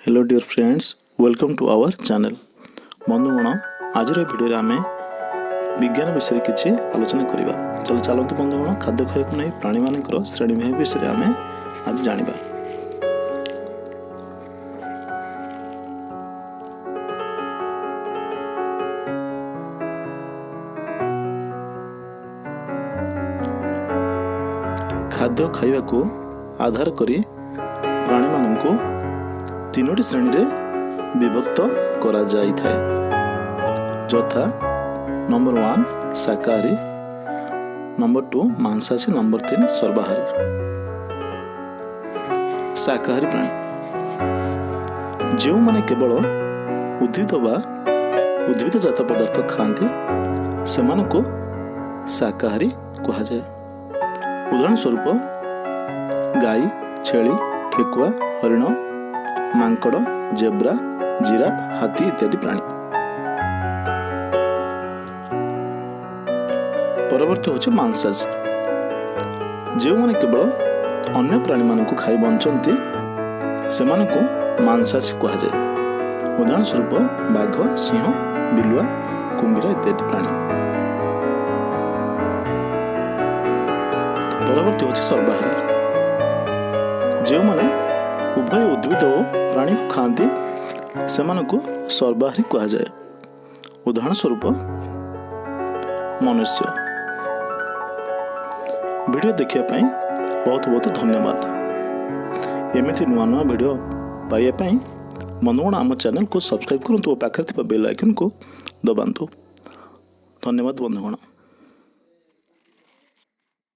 Hello dear friends, welcome to our channel. ବନ୍ଧୁଗଣ, ଆଜିର ଭିଡ଼ିଓରେ ଆମେ ବିଜ୍ଞାନ ବିଷୟରେ କିଛି ଆଲୋଚନା କରିବା। ଚାଲ ଚାଲନ୍ତୁ ବନ୍ଧୁଗଣ, ଖାଦ୍ୟ ଖାଇବାକୁ ନେଇ ପ୍ରାଣୀମାନଙ୍କର ଶ୍ରେଣୀ ବିଭାଗ ବିଷୟରେ ଆମେ ଆଜି ଜାଣିବା। ଖାଦ୍ୟ ଖାଇବାକୁ ଆଧାର କରି ପ୍ରାଣୀମାନଙ୍କୁ ତିନୋଟି ଶ୍ରେଣୀରେ ବିଭକ୍ତ କରାଯାଇଥାଏ, ଯଥା ନମ୍ବର 1 ଶାକାହାରୀ, ନମ୍ବର 2 ମାଂସାଶୀ, ନମ୍ବର 3 ସର୍ବାହାରୀ। ଶାକାହାରୀ ପ୍ରାଣୀ ଯେଉଁମାନେ କେବଳ ଉଦ୍ଭିଦ ବା ଉଦ୍ଭିଦଜାତ ପଦାର୍ଥ ଖାଆନ୍ତି, ସେମାନଙ୍କୁ ଶାକାହାରୀ କୁହାଯାଏ। ଉଦାହରଣ ସ୍ୱରୂପ ଗାଈ, ଛେଳି, ଠେକୁଆ, ହରିଣ, ମାଙ୍କଡ଼, ଜେବ୍ରା, ଜିରାଫ, ହାତୀ ଇତ୍ୟାଦି ପ୍ରାଣୀ। ପରବର୍ତ୍ତୀ ହେଉଛି ମାଂସାଶୀ। ଯେଉଁମାନେ କେବଳ ଅନ୍ୟ ପ୍ରାଣୀମାନଙ୍କୁ ଖାଇ ବଞ୍ଚନ୍ତି, ସେମାନଙ୍କୁ ମାଂସାଶୀ କୁହାଯାଏ। ଉଦାହରଣ ସ୍ୱରୂପ ବାଘ, ସିଂହ, ବିଲୁଆ, କୁମ୍ଭୀର ଇତ୍ୟାଦି ପ୍ରାଣୀ। ପରବର୍ତ୍ତୀ ହେଉଛି ସର୍ବାହାରୀ। ଯେଉଁମାନେ ଉଭୟ ଉଦ୍ଭିଦ ଓ ପ୍ରାଣୀକୁ ଖାଆନ୍ତି, ସେମାନଙ୍କୁ ସର୍ବାହାରୀ କୁହାଯାଏ। ଉଦାହରଣ ସ୍ୱରୂପ ମନୁଷ୍ୟ। ଭିଡ଼ିଓ ଦେଖିବା ପାଇଁ ବହୁତ ବହୁତ ଧନ୍ୟବାଦ। ଏମିତି ନୂଆ ନୂଆ ଭିଡ଼ିଓ ପାଇବା ପାଇଁ ବନ୍ଧୁଗଣ, ଆମ ଚ୍ୟାନେଲକୁ ସବସ୍କ୍ରାଇବ୍ କରନ୍ତୁ ଓ ପାଖରେ ଥିବା ବେଲ୍ ଆଇକନ୍କୁ ଦବାନ୍ତୁ। ଧନ୍ୟବାଦ ବନ୍ଧୁଗଣ।